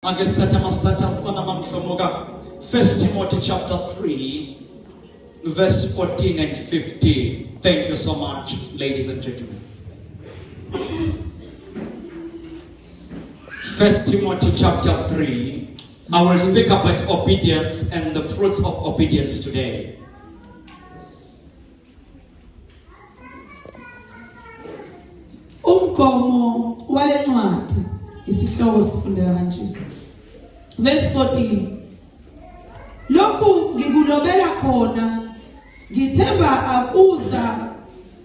Ake sithathe ama-status banamamhlomuka. 1 Timothy chapter 3 verse 14 and 15. Thank you so much, ladies and gentlemen. 1 Timothy chapter 3. I will speak about obedience and the fruits of obedience today. Umgomo walencwadi isihloko sifundeka kanje. Verse 14. Lokhu ngikulobela khona ngithemba akuza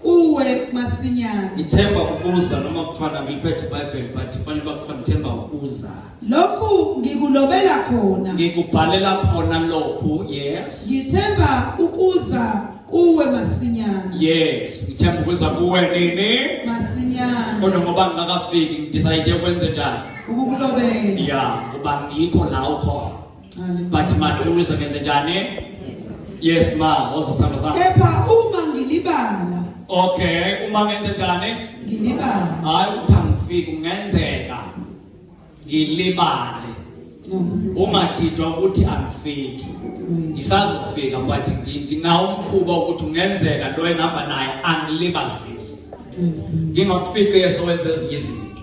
kuwe masinyane. Ngithemba ukuza noma kuthiwa ngiliphethe iBhayibheli but kufanele bakuthiwa ngithemba ukuza. Lokhu ngikulobela khona. Ngikubhalela khona lokhu, yes. Ngithemba ukuza kuwe masinyane. Yes, ngithemba ukuza kuwe nini? Masinyane. Kodwa ngoba ngingakafiki ngidecide ukwenze njani? Ukukulobela. Yeah, ngoba ngikho la ukhona. But maduze ngenze njani? Yes ma, woza sithando sami. Kepha uma ngilibala. Okay, uma ngenze njani? Ngilibala. Hayi ukuthi angifiki kungenzeka ngilibale. Ungadidwa ukuthi angifiki. Ngisazofika but nginawo umkhuba ukuthi ungenzeka lo engihamba naye angilibazisi. Ngingakufici yeso wenze ezinye izinto.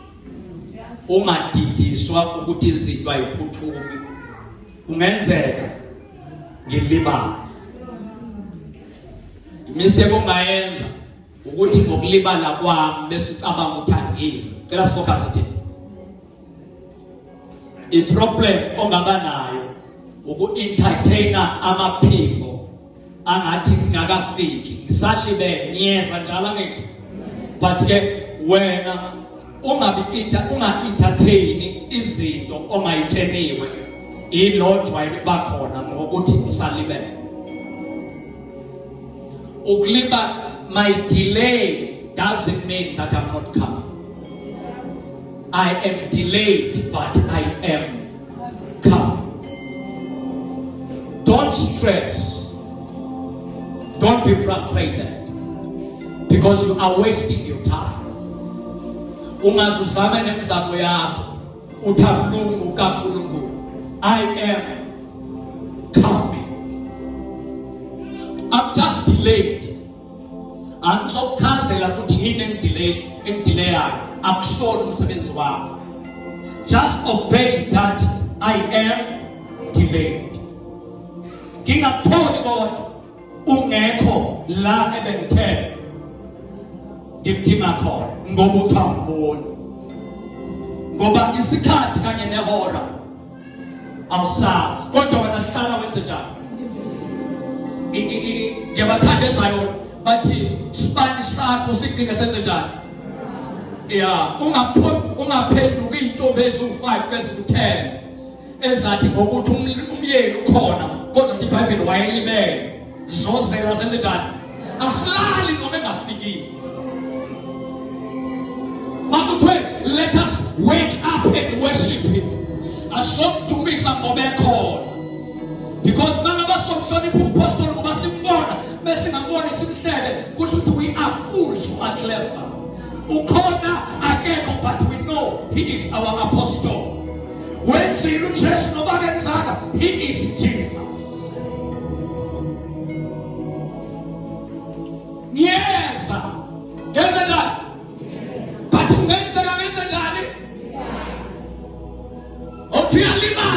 Ungadidiswa ukuthi izinto ayiphuthumi. Kungenzeka ngilibale. Mistake ongayenza ukuthi ngokulibala kwami bese ucabanga ukuthi angizi. Cela sifocus thina. I-problem ongaba nayo uku-entertainer amaphimbo angathi ngingakafiki ngisalibele ngiyeza njalo angithi but ke wena ungabi inter unga-entertain izinto ongayitsheniwe ilo jwayele ukuba khona ngokuthi usalibele ukuliba my delay doesn't mean that I'm not coming. I am delayed, but I am coming. Don't stress. Don't be frustrated because you are wasting your time. Ungaze uzame nemizamo yakho uthi akulungu kaNkulunkulu. I am coming. I'm just delayed. Angizokuchazela futhi yini engidelay engidileyayo. Akusona umsebenzi wakho. Just obey that I am delayed. Ngingakutholi kodwa ungekho la ebengithe ngikudinga khona ngoba uthi awuboni. Ngoba isikhathi kanye nehora awusazi kodwa wena hlala wenze njani ngiyabathanda ezayo bathi sibani sakho sigcine senze njani ya ungaphenduki iy'ntombi eziwu-5 eziwu-10 ezathi ngokuthi umyeni ukhona kodwa ukuthi ibhayibheli wayelimele zozela zenze njani asilali noma engafikile makuthiwe let us wake up and worship him asomdumisa ngoba ekhona because mangabe somhlonipha umpostoli ngoba simbona bese ngambona simhlele kusho ukuthi we are fools who are clever ukhona akekho but we know he is our apostle wenzile uJesu noba kenzaka he is Jesus ngiyeza ngenze njani but kungenzeka ngenze njani othi uyalibala